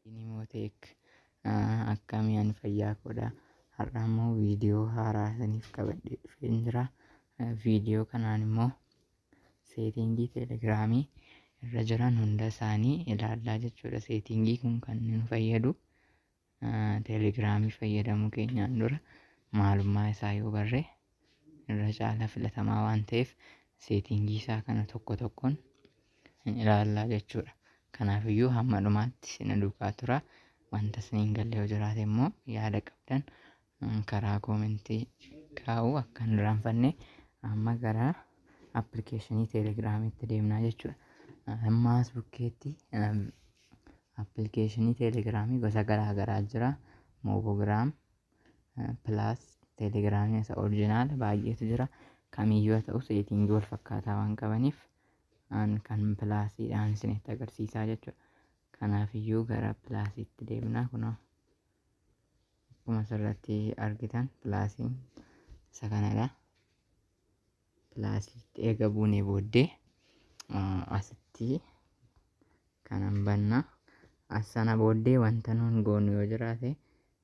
Inimoteek akkamii, ani fayyaa koodha. Har'a immoo viidiyoo haaraa isiniif qabadhee dhufeen jira. Viidiyoo kanaan immoo setting Telegramii irra jiran hunda isaanii ilaallaa jechuudha. Setting kun kan nu fayyadu Telegramii fayyadamuu keenyaan dura maalummaa isaa yoo barre irra caalaa filatamaa waan ta'eef, setting isaa kana tokko tokkoon ilaallaa jechuudha. Kanaafiyyuu hamma dhumaatti na duukaa tura. Wanta isin hin galle yoo jiraate immoo yaada qabdan karaa comment kaa'uu akka hin irraanfanne. Amma gara application Telegramiitti deemnaa jechuudha. Amma as bukkeetti application Telegramii gosa garaa garaa jira. Mobogram, Plus, Telegramii isa original baay'eetu jira. Kamiyyuu haa ta'u, setting wal fakkaataa waan qabaniif an kan Plusiidhaan isinitti agarsiisaa jechuudha. Kanaafiyyuu gara Plusiitti deemnaa. Kunoo, akkuma asirratti argitan, Plusiin isa kanadha. Plusiitti eega buunee booddee asitti kanan banna. As sana booddee wanta nuun goonu yoo jiraate,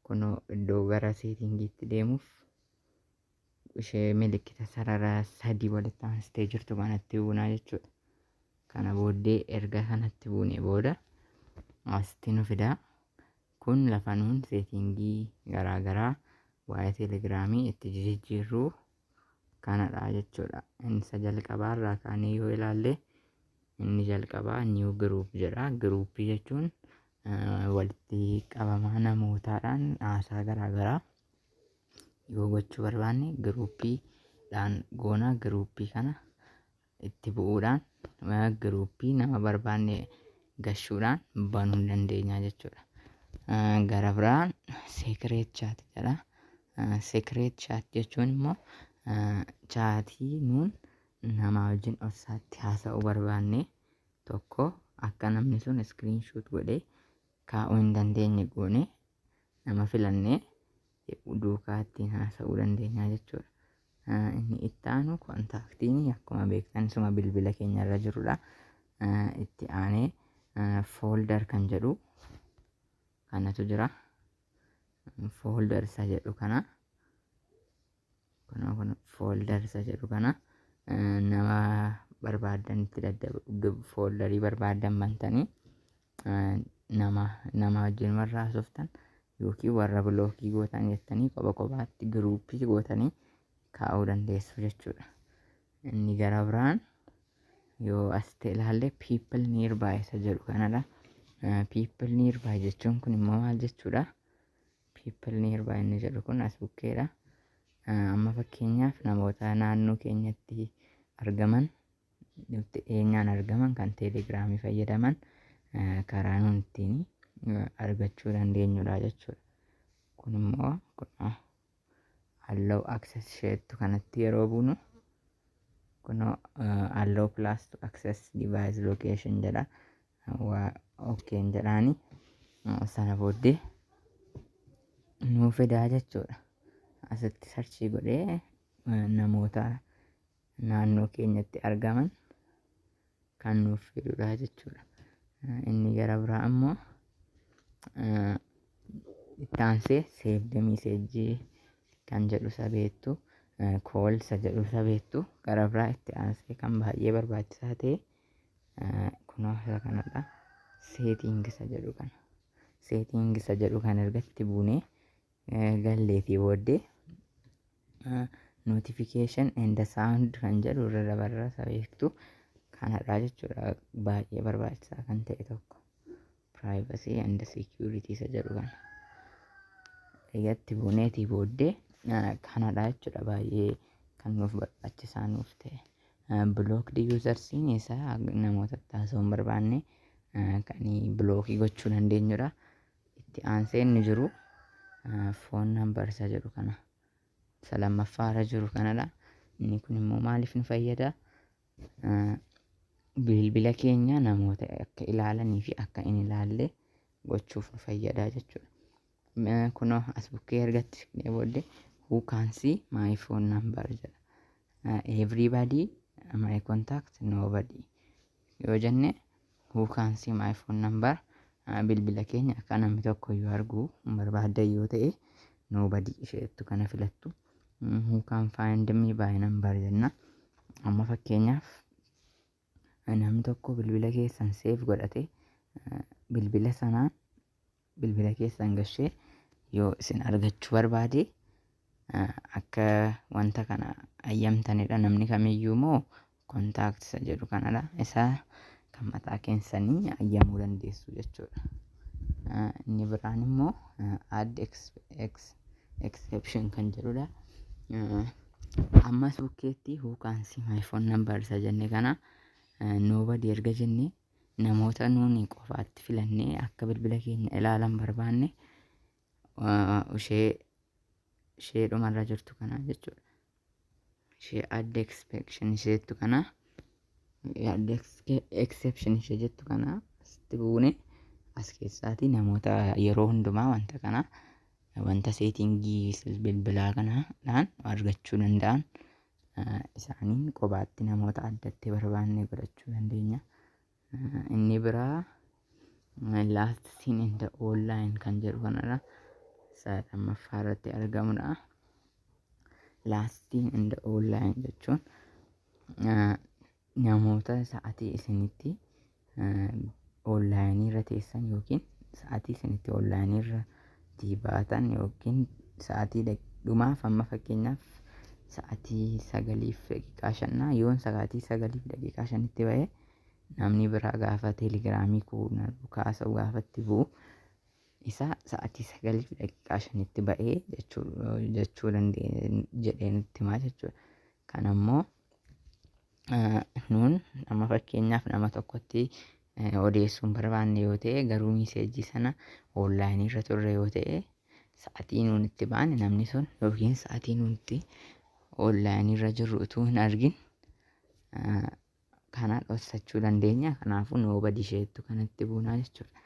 kunoo iddoo gara settingiitti deemuuf ishee milikkita sarara sadii walitti aansitee jirtu kanatti buunaa jechuudha. Kana booddee, erga kanatti buunee booda, asitti nu fidaa. Kun lafa nuun setting garaa garaa waa'ee Telegramii itti jijjiirruu kanadha jechuudha. Inni isa jalqabaarraa kaanee yoo ilaalle, inni jalqabaa "New group" jedha. Group jechuun walitti qabamaa namootaadhaan haasaa garaa garaa yoo gochuu barbaanne groupiidhaan goona. Group kana itti bu'uudhaan group nama barbaanne gashuudhaan banuu dandeenya jechuudha. Gara biraan "Secret chat" jedha. Secret chat jechuun immoo chat nuun nama wajjin dhoksaatti haasa'uu barbaanne tokko akka namni sun screenshot godhee kaa'uu hin dandeenye goone nama filannee duukaa ittiin haasa'uu dandeenya jechuudha. Inni itti aanu contactiin akkuma beektan isuma bilbila keenya irra jirudha. Itti aanee "Folder" kan jedhu kanatu jira. Folder isa jedhu kana, kunoo kun folder isa jedhu kana, nama barbaaddan itti daddabu folder barbaaddan bantanii nama wajjin warra haasoftan yookiin warra block gootan jettanii kopha kophaatti group gootanii kaa'uu dandeessu jechuudha. Inni gara biraan yoo asitti ilaalle, "People nearby" isa jedhu kanadha. People nearby jechuun kun immoo maal jechuudha? People nearby inni jedhu kun as bukkeedha. Amma fakkeenyaaf namoota naannoo keenyatti argaman, nutti dhiyeenyaan argaman, kan Telegramii fayyadaman karaa nuun ittiin argachuu dandeenyudha jechuudha. Kun immoo kunoo "Allow access" isheettu kanatti yeroo buunu, kunoo "Allow Plus to access device location" jedha. Waa okayn jedhaani, sana booddee nuu fidaa jechuudha. Asitti search godhee namoota naannoo keenyatti argaman kan nuuf fidudha jechuudha. Inni gara biraa immoo itti aansee "Saved message" kan jedhu isa beektu, "Call" isa jedhu isa beektu. Gara biraa itti aansee kan baay'ee barbaachisaa ta'e kunoo isa kanadha. Setting isa jedhu kana. Setting isa jedhu kana erga itti buunee galleetii booddee, "Notification and sound" kan jedhu irra dabarra, isa beektu kanadha jechuudha. Baay'ee barbaachisaa kan ta'e tokko "Privacy and security" isa jedhu kana. Egaa itti buuneetii booddee kanadha jechuudha, baay'ee kan nuuf barbaachisaa nuuf ta'e. Blocked usersiin isa namoota haasa'uu hin barbaanne kan block gochuu dandeenyudha. Itti aansee inni jiru "Phone number" isa jedhu kana. Isa lammaffaarra jiru kanadha. Inni kun immoo maaliif nu fayyada? Bilbila keenya namoota akka ilaalanii fi akka hin ilaalle gochuuf nu fayyada jechuudha. Kunoo as bukkee ergatti siqnee booddee "Who can see my phone number?" jedha. Everybody, my contact, nobody yoo jenne, who can see my phone number, bilbila keenya akka namni tokko iyyuu arguu hin barbaaddan yoo ta'e, nobody isheettu kana filattu. Who can find me by number jenna. Amma fakkeenyaaf namni tokko bilbila keessan save godhate, bilbila sanaan bilbila keessan gashee yoo isin argachuu barbaade, akka wanta kana ayyamtanidha. Namni kamiyyuu moo contact isa jedhu kanadha. Isa kan mataa keessanii ayyamuu dandeessu jechuudha. Inni biraan immoo add exception kan jedhudha. Ammas bukkeetti who can see my phone number isa jenne kana, nobody erga jenne, namoota nuuni qofaatti filannee akka bilbila keenya ilaalan barbaanne, ishee dhumarra jirtu kana jechuudha. Ishee add exception isheettu kana, add exception ishee jettu kana asitti buune, as keessaati namoota yeroo hundumaa wanta kana, wanta settingii bilbilaa kanaan argachuu danda'an, isaaniin kophaatti namoota addatti barbaanne godhachuu dandeenya. Inni biraa last seen in the online kan jedhu kanadha. Isa lammaffaa irratti argamudha. Last seen in the online jechuun namoota sa'atii isinitti onlineii irra teessan yookiin sa'atii isinitti onlineii irratti baatan yookiin sa'atii dhumaaf, amma fakkeenyaaf sa'atii 9:05, yoon sa'atii 9:05tti ba'e, namni biraa gaafa Telegramii koo kaasa'u, gaafa itti bu'u, isa sa'atii 9:05tti ba'ee jechuu jedhee nutti himaa jechuudha. Kan ammoo nuun amma fakkeenyaaf nama tokkotti odeessuu hin barbaanne yoo ta'e, garuu messageii sana onlineii irra turre yoo ta'e, sa'atii nuun itti baane namni sun yookiin sa'atii nuun itti onlineii irra jirru utuu hin argin kana dhoksachuu dandeenya. Kanaafuu nobody isheettu kanatti buunaa jechuudha.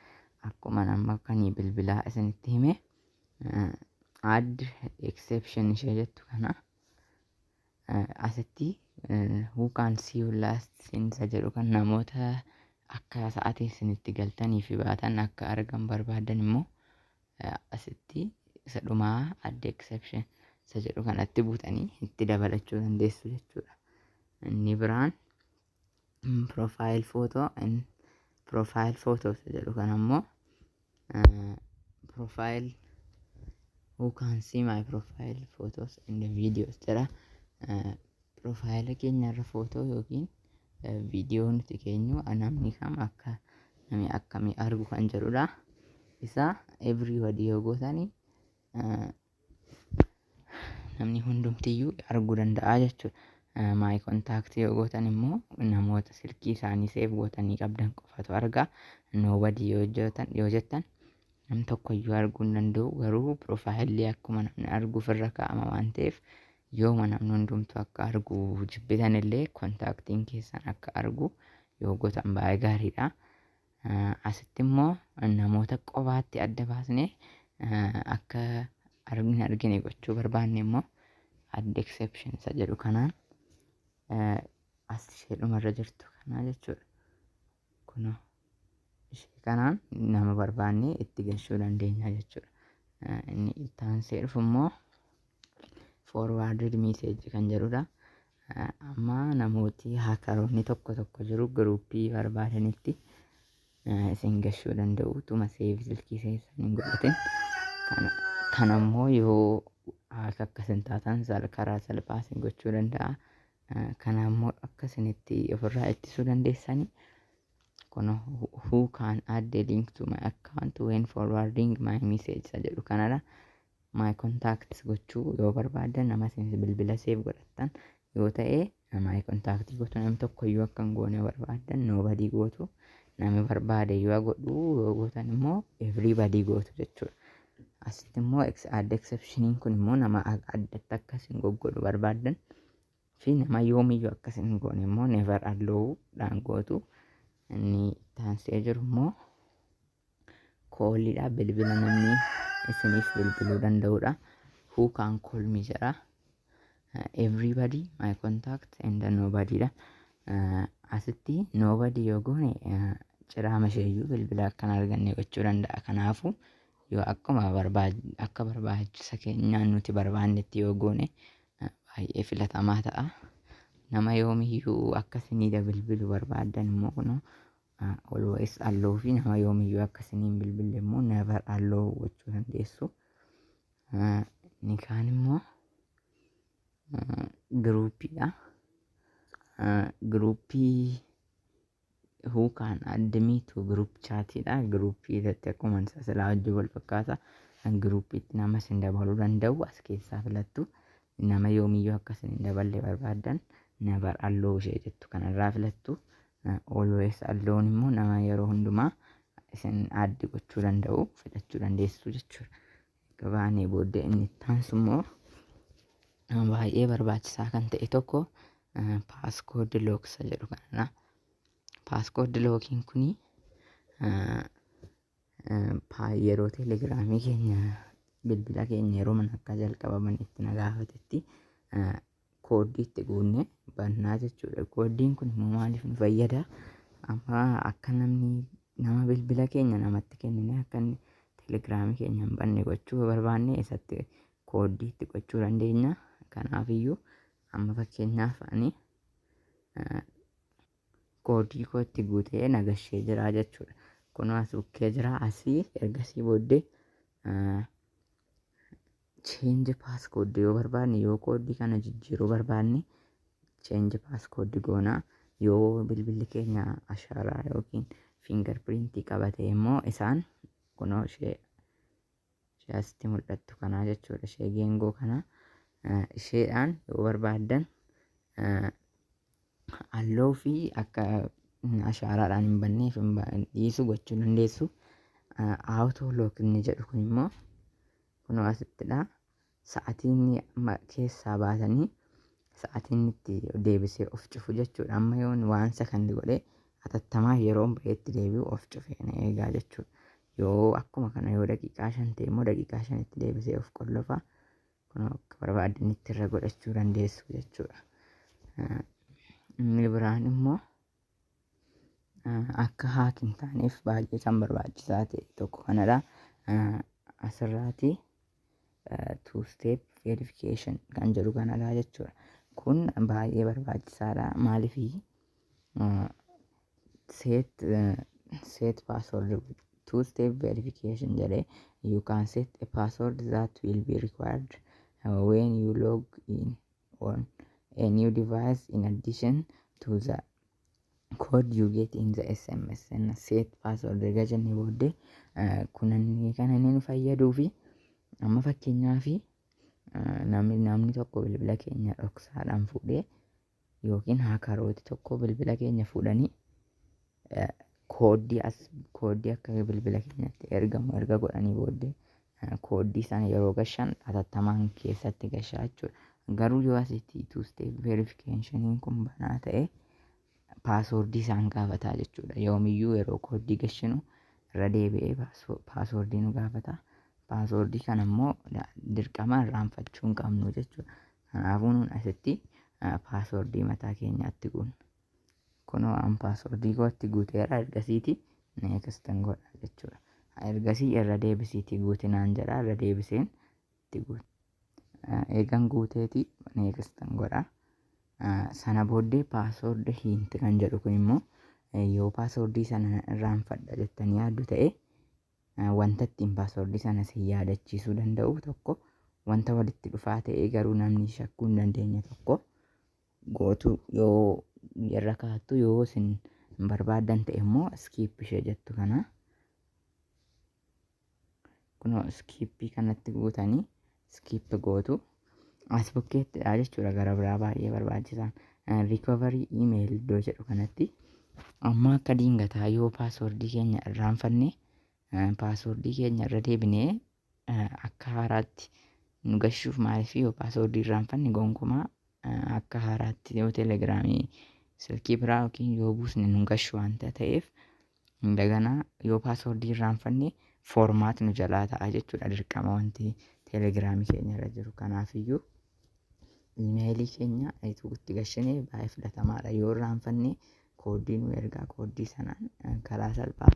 Akkuma nama kanii bilbilaa isinitti hime, add exception ishee jettu kana asitti who can see you last seen isa jedhu kan, namoota akka sa'aatii isinitti galtanii fi baatan akka argan barbaadan immoo, asitti isa dhumaa add exception isa jedhu kanatti buutanii itti dabalachuu dandeessu jechuudha. Inni biraan profile photo, profile photo isa jedhu kan ammoo profile, who can see my profile photos and videos jedha. Profile keenya irra footoo yookiin viidiyoo nuti keenyu namni kam akka, namni akkamii argu kan jedhudha. Isa everybody yoo gootani, namni hundumtiyyuu arguu danda'a jechuudha. My contact yoo gootan immoo namoota silkii isaanii save gootanii qabdan qofatu arga. Nobody yoo jettan, namni tokkoyyuu arguu hin danda'u, garuu profileii akkuma namni arguuf irra kaa'ama waan ta'eef, yooma namni hundumtuu akka argu jibbitan illee, contactiin keessan akka argu yoo gootan baay'ee gaariidha. Asitti immoo namoota qofaatti adda baasnee akka hin argine gochuu barbaanne immoo, add exception isa jedhu kanaan, as ishee dhumarra jirtu kanaa jechuudha. Kunoo ishee kanaan nama barbaanne itti galchuu dandeenya jechuudha. Inni itti aansee dhufu immoo forwarded message kan jedhudha. Amma namooti hackeroonni tokko tokko jiru, groupii barbaadanitti isin gashuu danda'u utuma save silkii keessan hin godhatin. Kana immoo yoo akka akkas taatan karaa salphaa isin gochuu danda'a. Kana immoo akka isinitti ofirraa ittisuu dandeessanii, kun who can add a link to my account when forwarding my message isa jedhu kanadha. My contacts gochuu yoo barbaaddan, nama isin bilbila save godhattan yoo ta'e, my contact gootu. Namni tokkoyyuu akka hin goone barbaaddan, nobody gootu. Namni barbaade yoo godhu yoo gootan immoo, everybody gootu jechuudha. Asitti immoo add exceptioniin kun immoo nama addatti akka isin goggodhu barbaaddan Fi nama yoomiyyuu akkas hin goone immoo never allow dhaan gootu. Inni itti aansee jiru immoo calliidha. Bilbila namni isiniif bilbiluu danda'udha. Who can call me jedha. Everybody, my contact and nobody dha. Asitti nobody yoo goone, ciraama isheeyyuu bilbila akkan arganne gochuu danda'a. Kanaafuu yoo akkuma akka barbaachisa keenyaan nuti barbaannetti yoo goone, baay'ee filatamaa ta'a. Nama yoomiyyuu akka isinii bilbilu barbaaddan immoo kunoo always allow fi nama yoomiyyuu akka isiniin bilbille immoo never allow gochuu dandeessu. Inni kaan immoo groupiidha. Groupii, who can add me to group chatiidha. Groupii irratti akkuma isa silaa wajjin wal fakkaata. Groupiitti nama isin dabaluu danda'u as keessaa filattu. Nama yoomiyyuu akka isin hin daballe barbaaddan never allow ishee jettu kanarraa filattu. Always allown immoo nama yeroo hundumaa isin add gochuu danda'u filachuu dandeessu jechuudha. Gabaanee booddee inni itti aansu immoo baay'ee barbaachisaa kan ta'e tokko passcode locksa jedhu kanadha. Passcode lockiin kuni yeroo Telegramii keenya, bilbila keenya yeroo mana akka jalqabaman itti na gaafatetti kooddii itti guunne bannaa jechuudha. Kooddiin kun immoo maaliif nu fayyada? Amma akka namni nama bilbila keenya namatti kennine akka inni Telegramii keenya hin banne gochuu barbaanne, isatti kooddii itti gochuu dandeenya. Kanaafiyyuu amma fakkeenyaaf ani kooddii koo itti guutee nagashee jira jechuudha. Kunoo as bukkee jira. Asii ergasii booddee change passcode yoo barbaanne, yoo kooddii kana jijjiiruu barbaanne, change passcode goonaa. Yoo bilbilli keenya ashaaraa yookiin fingerprintii qabate immoo isaan kunoo ishee asitti mul'attu kanaa jechuudha. Ishee geengoo kana isheedhaan yoo barbaaddan allow fi akka ashaaraadhaan hin banneef hin dhiisu gochuu dandeessu. Auto lock inni jedhu kun immoo kunoo asittidha. Sa'aatiin inni keessaa baasanii sa'aatiin itti deebisee of cufu jechuudha. Amma yoon waan secondii godhee hatattamaa yeroo baheetti deebi'u of cufee na eegaa jechuudha. Yoo akkuma kana yoo daqiiqaa 5 ta'e immoo daqiiqaa 5tti deebisee of qollofa. Kunoo akka barbaadanitti irra godhachuu dandeessu jechuudha. Inni biraan immoo akka hack hin taaneef baay'ee kan barbaachisaa ta'e tokko kanadha. Asirraati two step verification kan jedhu kanadha jechuudha. Kun baay'ee barbaachisaadha. Maaliifii set password, two step verification jedhee, you can set a password that will be required when you log in on a new device in addition to the code you get in the SMS. And set password erga jennee booddee, kunanni kan inni nu fayyaduu fi amma fakkeenyaaf namni tokko bilbila keenya dhoksaadhaan fuudhee yookiin hackerooti tokko bilbila keenya fuudhanii kooddii as kooddii akka bilbila keenyatti ergamu erga godhanii booddee, kooddii sana yeroo gashan hatattamaan keessatti gashaa jechuudha. Garuu yoo asitti two step verification kun banaa ta'e, passwordii isaan gaafataa jechuudha. Yoomiyyuu yeroo kooddii gashinu irra deebi'ee passwordii nu gaafata. Passwordii kana immoo dirqama irraanfachuu hin qabnu jechuudha. Kanaafuu nuun asitti passwordii mataa keenyaatti guunna. Kunoo an passwordii kootti guuteera. Ergasiiti nextan godha jechuudha. Ergasii irra deebisiitii guuti naan jedha, irra deebiseen itti guuta. Eegan guuteeti nextan godha. Sana booddee password hint kan jedhu kun immoo yoo passwordii sana irraanfadha jettanii yaaddu ta'e, wanta ittiin passwordii sana si yaadachiisuu danda'u tokko, wanta walitti dhufaa ta'e garuu namni shakkuu hin dandeenye tokko gootu yoo irra kaa'attu. Yoo isin hin barbaaddan ta'e immoo skip ishee jettu kana, kunoo skipii kanatti guutanii skip gootu. As bukkeettidha jechuudha. Gara biraa baay'ee barbaachisaan recovery email iddoo jedhu kanatti, amma akka diingataa yoo passwordii keenya irraanfanne, passwordii keenya irra deebinee akka haaraatti nu gashuuf, maaliif yoo passwordii irraanfanne gonkumaa Akka haaraatti yoo Telegramii silkii biraa yookiin yoo buusne nu gashu waanta ta'eef, indaganaa yoo passwordii irraanfanne format nu jalaa ta'a jechuudha dirqama wanti Telegramii keenya irra jiru. Kanaafiyyuu emailii keenya ituu itti gashinee baay'ee filatamaadha. Yoo irraanfanne kooddii nu ergaa, kooddii sanaan karaa salphaa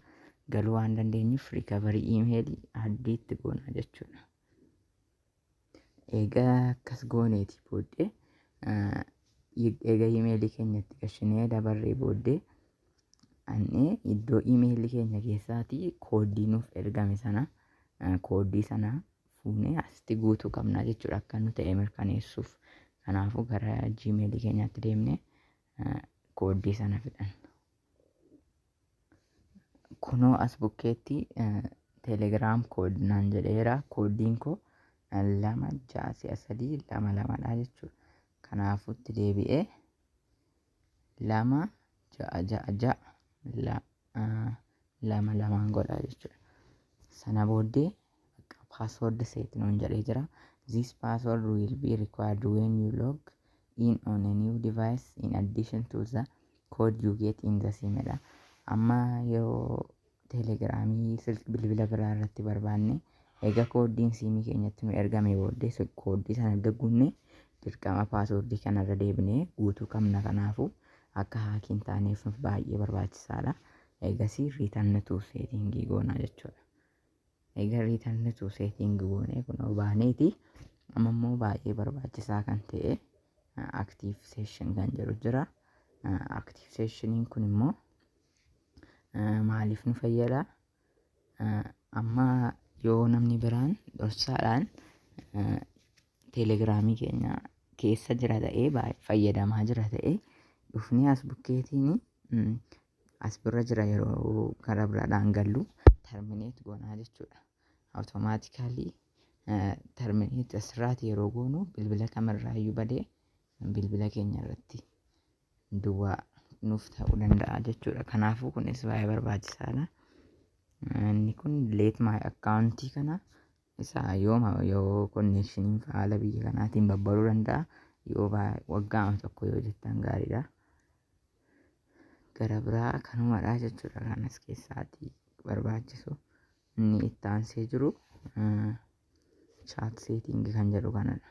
galuu waan dandeenyuuf recovery emailii add itti goona jechuudha. Egaa akkas gooneeti booddee, egaa emailii keenya itti gashinee dabarree booddee, annee iddoo emailii keenya keessaatii kooddii nuuf ergame sana, kooddii sana fuunee asitti guutuu qabna jechuudha akka nu ta'e mirkaneessuuf. Kanaafuu gara Gmailii keenyaatti deemnee kooddii sana fidhanna. Kunoo as bukkeetti Telegram code naan jedheera. Kooddiin koo 2 6 si'a 3 2 2dha jechuudha. Kanaafuu itti deebi'ee 2 6 6 6 2 2n godha jechuudha. Sana booddee password set nuun jedhee jira. "This password will be required when you log in on a new device in addition to the code you get in the SIM" dha. Amma yeroo Telegramii bilbila biraa irratti barbaanne, egaa kooddiin siimii keenyatti nu ergame booddee, kooddii sana erga guunne dirqama passwordii kanarra deebinee guutuu qabna. Kanaafuu akka hack hin taaneef baay'ee barbaachisaadha. Egasii return to settingii goonaa jechuudha. Egaa return to setting goonee kunoo baaneeti, amma immoo baay'ee barbaachisaa kan ta'e active session kan jedhu jira. Active sessioniin kun immoo maaliif nu fayyada? Amma yoo namni biraan dhoksaadhaan Telegramii keenya keessa jira ta'ee, fayyadamaa jira ta'ee, dhufnee as bukkeetiin as bira jira, yeroo karaa biraadhaan gallu terminate goonaa jechuudha. Automatically terminate asirraati yeroo goonu bilbila kamirraayyuu badee bilbila keenya irratti duwwaa nuuf ta'uu danda'a jechuudha. Kanaafuu kunis baay'ee barbaachisaadha. Inni kun delete my accountii kana isa yooma yoo connectioniin haala biyya kanaatiin babbaruu danda'a. Yoo waggaama tokko yoo jettan gaariidha. Gara biraa kanumadha jechuudha kan as keessaatii barbaachisu. Inni itti aansee jiru chat settingii kan jedhu kanadha.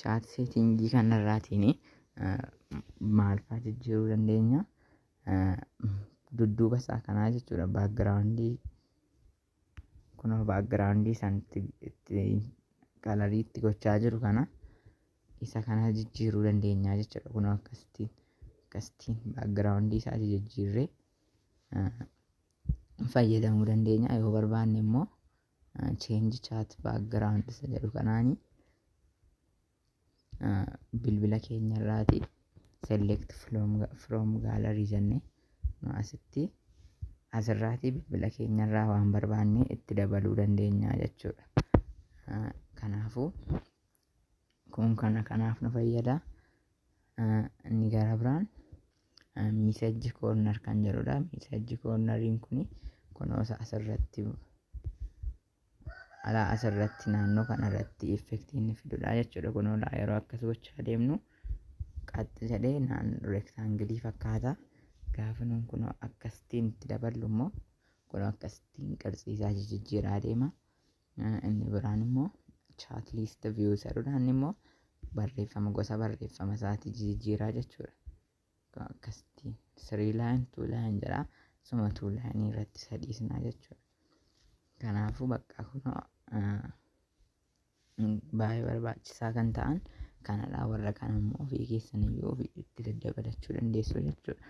Chat settingii kanarraatiin maal fa'aa jijjiiruu dandeenya? Dudduuba isaa kanaa jechuudha, backgroundii, kunoo backgroundii isaan itti colorii itti gochaa jiru kana, isa kana jijjiiruu dandeenya jechuudha. Kunoo akkasitiin akkasitiin backgroundii isaa jijjiirree fayyadamuu dandeenya. Yoo barbaanne immoo change chat background isa jedhu kanaani bilbila keenya irraati select from gallery jennee asitti asirraati bilbila keenya irraa waan barbaanne itti dabaluu dandeenya jechuudha. Kanaafuu kun kana kanaaf nu fayyada. Inni gara biraan message corner kan jedhudha. Message corneriin kun kunuunsa asirratti alaa asirratti naannoo kanarratti effectii inni fidudha jechuudha. Kunoo yeroo akkas gochaa deemnu qaxxi jedhee naannoo rectanglii fakkaata. Gaafa nuun kunoo akkasitiin itti daballu immoo kunoo akkasitiin qirtsii isaa jijjiiraa deema. Inni biraan immoo chat list view jedhudha. Inni immoo barreeffama, gosa barreeffama isaatii jijjiiraa jechuudha. Akkasitiin three line, two line jedha. Suma two line irratti sadiisnaa jechuudha. Kanaafuu bakka kunoo baay'ee barbaachisaa kan ta'an kanadha. Warra kana immoo ofii keessaniyyuu ofii itti daddabalachuu dandeessu jechuudha.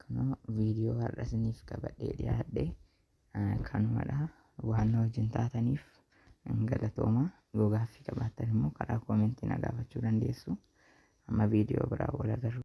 Kunoo viidiyoo har'a isiniif qabadhee dhiyaadhe kanumadha. Waan na wajjin taataniif galatooma. Yoo gaaffii qabaattan immoo karaa commentii na gaafachuu dandeessu. Amma viidiyoo biraa wal agarru.